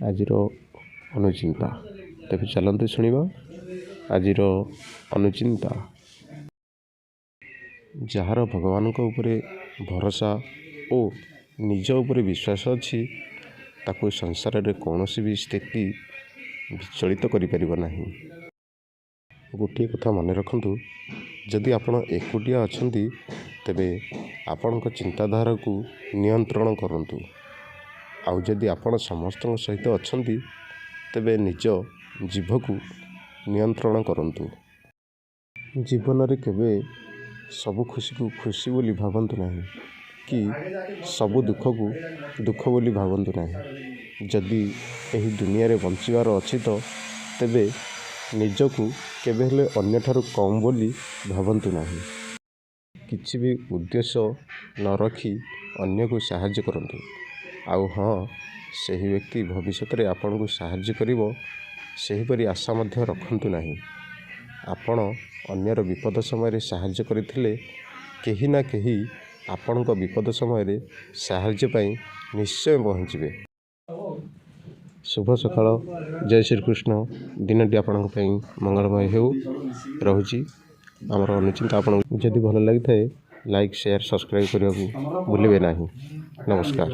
ଆଜିର ଅନୁଚିନ୍ତା। ତେବେ ଚାଲନ୍ତୁ ଶୁଣିବା ଆଜିର ଅନୁଚିନ୍ତା। ଯାହାର ଭଗବାନଙ୍କ ଉପରେ ଭରସା ଓ ନିଜ ଉପରେ ବିଶ୍ୱାସ ଅଛି, ତାକୁ ସଂସାରରେ କୌଣସି ବି ସ୍ଥିତି ବିଚଳିତ କରିପାରିବ ନାହିଁ। ଗୋଟିଏ କଥା ମନେ ରଖନ୍ତୁ, ଯଦି ଆପଣ ଏକୁଟିଆ ଅଛନ୍ତି ତେବେ ଆପଣଙ୍କ ଚିନ୍ତାଧାରାକୁ ନିୟନ୍ତ୍ରଣ କରନ୍ତୁ, ଆଉ ଯଦି ଆପଣ ସମସ୍ତଙ୍କ ସହିତ ଅଛନ୍ତି ତେବେ ନିଜ ଜିଭକୁ ନିୟନ୍ତ୍ରଣ କରନ୍ତୁ। ଜୀବନରେ କେବେ ସବୁ ଖୁସିକୁ ଖୁସି ବୋଲି ଭାବନ୍ତୁ ନାହିଁ କି ସବୁ ଦୁଃଖକୁ ଦୁଃଖ ବୋଲି ଭାବନ୍ତୁ ନାହିଁ। ଯଦି ଏହି ଦୁନିଆରେ ବଞ୍ଚିବାର ଅଛି ତ ତେବେ ନିଜକୁ କେବେହେଲେ ଅନ୍ୟଠାରୁ କମ୍ ବୋଲି ଭାବନ୍ତୁ ନାହିଁ। କିଛି ବି ଉଦ୍ଦେଶ୍ୟ ନ ରଖି ଅନ୍ୟକୁ ସାହାଯ୍ୟ କରନ୍ତୁ, ଆଉ ହଁ, ସେହି ବ୍ୟକ୍ତି ଭବିଷ୍ୟତରେ ଆପଣଙ୍କୁ ସାହାଯ୍ୟ କରିବ ସେହିପରି ଆଶା ମଧ୍ୟ ରଖନ୍ତୁ ନାହିଁ। ଆପଣ ଅନ୍ୟର ବିପଦ ସମୟରେ ସାହାଯ୍ୟ କରିଥିଲେ କେହି ନା କେହି ଆପଣଙ୍କ ବିପଦ ସମୟରେ ସାହାଯ୍ୟ ପାଇଁ ନିଶ୍ଚୟ ପହଞ୍ଚିବେ। ଶୁଭ ସକାଳ, ଜୟ ଶ୍ରୀକୃଷ୍ଣ। ଦିନଟି ଆପଣଙ୍କ ପାଇଁ ମଙ୍ଗଳମୟ ହେଉ। ରହୁଛି। ଆମର ଅନୁଚିନ୍ତା ଆପଣଙ୍କୁ ଯଦି ଭଲ ଲାଗିଥାଏ, ଲାଇକ୍, ସେୟାର, ସବସ୍କ୍ରାଇବ୍ କରିବାକୁ ଭୁଲିବେ ନାହିଁ। ନମସ୍କାର।